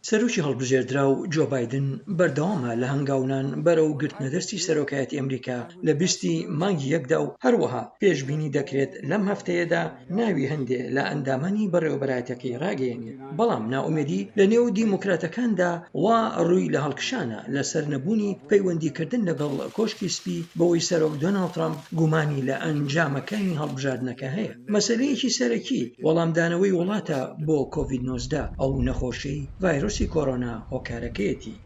سەرۆکی هەڵبژێردراو جۆ بایدن بەردەوامە لە هەنگاونان بەرەو گرتنەدەستی سەرۆکایەتی ئەمریکا لە 20 ی مانگی یەکدا و هەروەها پێشبینی دەکرێت لەم هەفتەیەدا ناوی هەندێ لە ئەندامانی بەڕێوەبەرایەتەکەی ڕاگەیەنێت، بەڵام نائومێدی لە نێو دیموکراتەکاندا وا ڕووی لە هەڵکشانە لەسەر نەبوونی پەیوەندیکردن لەگەڵ کۆشکی سپی بەوەی سەرۆک دۆناڵد ترەمپ گومانی لە ئەنجامەکانی هەڵبژاردنەکە هەیە. مەسەلەیەکی سەرەکی وەڵامدانەوەی وڵاتە بۆ کۆڤید 19، ئەو نەخۆشیەی ڤایرۆسی کۆرۆنا هۆکارەکەیەتی.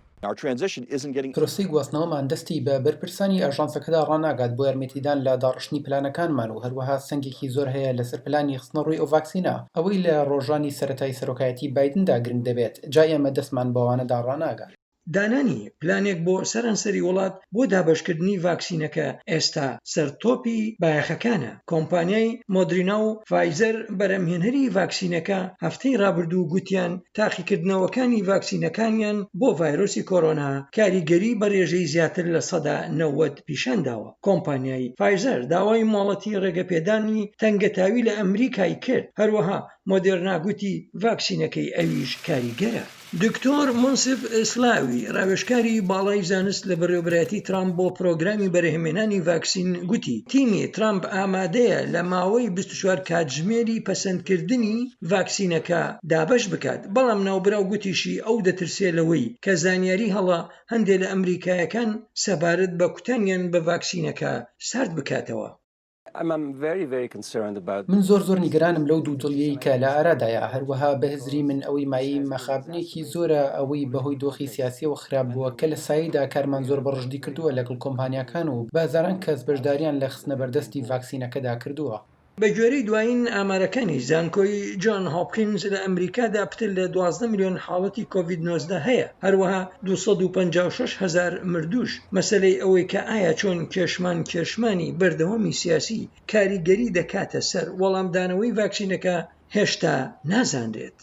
پرۆسەی گواستنەوەمان دەستی بە بەرپرسانی ئاژانسەکەدا ڕاناگات بۆ یارمەتیدان لە داڕشتنی پلانەکانمان و هەروەها سەنگێکی زۆر هەیە لەسەر پلانی خستنەڕووی ئەو ڤاکسینە، ئەوەی لە ڕۆژانی سەرەتای سەرۆکایەتی بایدندا گرنگ دەبێت، جا ئێمە دەستمان بەوانەدا ڕاناگات. دانانی پلانێک بۆ سەرانسەری وڵات بۆ دابەشکردنی ڤاکسینەکە ئێستا سەرتۆپی بایەخەکانە. کۆمپانیای مۆدرینا و فایزەر بەرهەمهێنەری ڤاکسینەکە هەفتەی ڕابردوو گوتیان تاقیکردنەوەکانی ڤاکسینەکانیان بۆ ڤایرۆسی کۆرۆنا کاریگەری بە ڕێژەی زیاتر 90% پیشانداوە. کۆمپانیای فایزەر داوای مۆڵەتی ڕێگەپێدانی تەنگەتاوی لە ئەمریکای کرد، هەروەها مۆدێرنا گوتی ڤاکسینەکەی ئەویش کاریگەرە. دکتۆر مونسف سلاوی، راوێژکاری باڵای زانست لە بەڕێوەبەرایەتی ترامپ بۆ پرۆگرامی بەرهەمهێنانی ڤاکسین گوتی، تیمی ترامپ ئامادەیە لە ماوەی 24 کاتژمێری پەسەندکردنی ڤاکسینەکە دابەش بکات، بەڵام ناوبراو گوتیشی ئەو دەترسێ لەوەی کە زانیاری هەڵە هەندێ لە ئەمریکایەکان سەبارەت بە کوتانیان بە ڤاکسینەکە سارد بکاتەوە. من زۆر زۆر نیگەرانم لەو دوودڵییەی کە لە ئارادایە، هەروەها بە هزری من ئەوەی مایەی مەخابنێکی زۆرە ئەوەی بەهۆی دۆخی سیاسییەوە خراپ بووە کە لە سایەیدا کارمان زۆر بە ڕژدی کردووە لەگەڵ کۆمپانیاکان و بە هەزاران کەس بەشداریان لە خستنەبەردەستی ڤاکسینەکەدا کردووە. بەگوێرەی دوایین ئامارەکانی زانکۆی جۆن هۆپکینز لە ئەمریکادا پتر لە 12 ملیۆن حاڵەتی کۆڤید 19 هەیە، هەروەها 256 هەزار مردووش. مەسەلەی ئەوەی کە ئایا چۆن کێشمان کێشمانی بەردەوامی سیاسی کاریگەری دەکاتە سەر وەڵامدانەوەی ڤاکسینەکە هێشتا نازانرێت.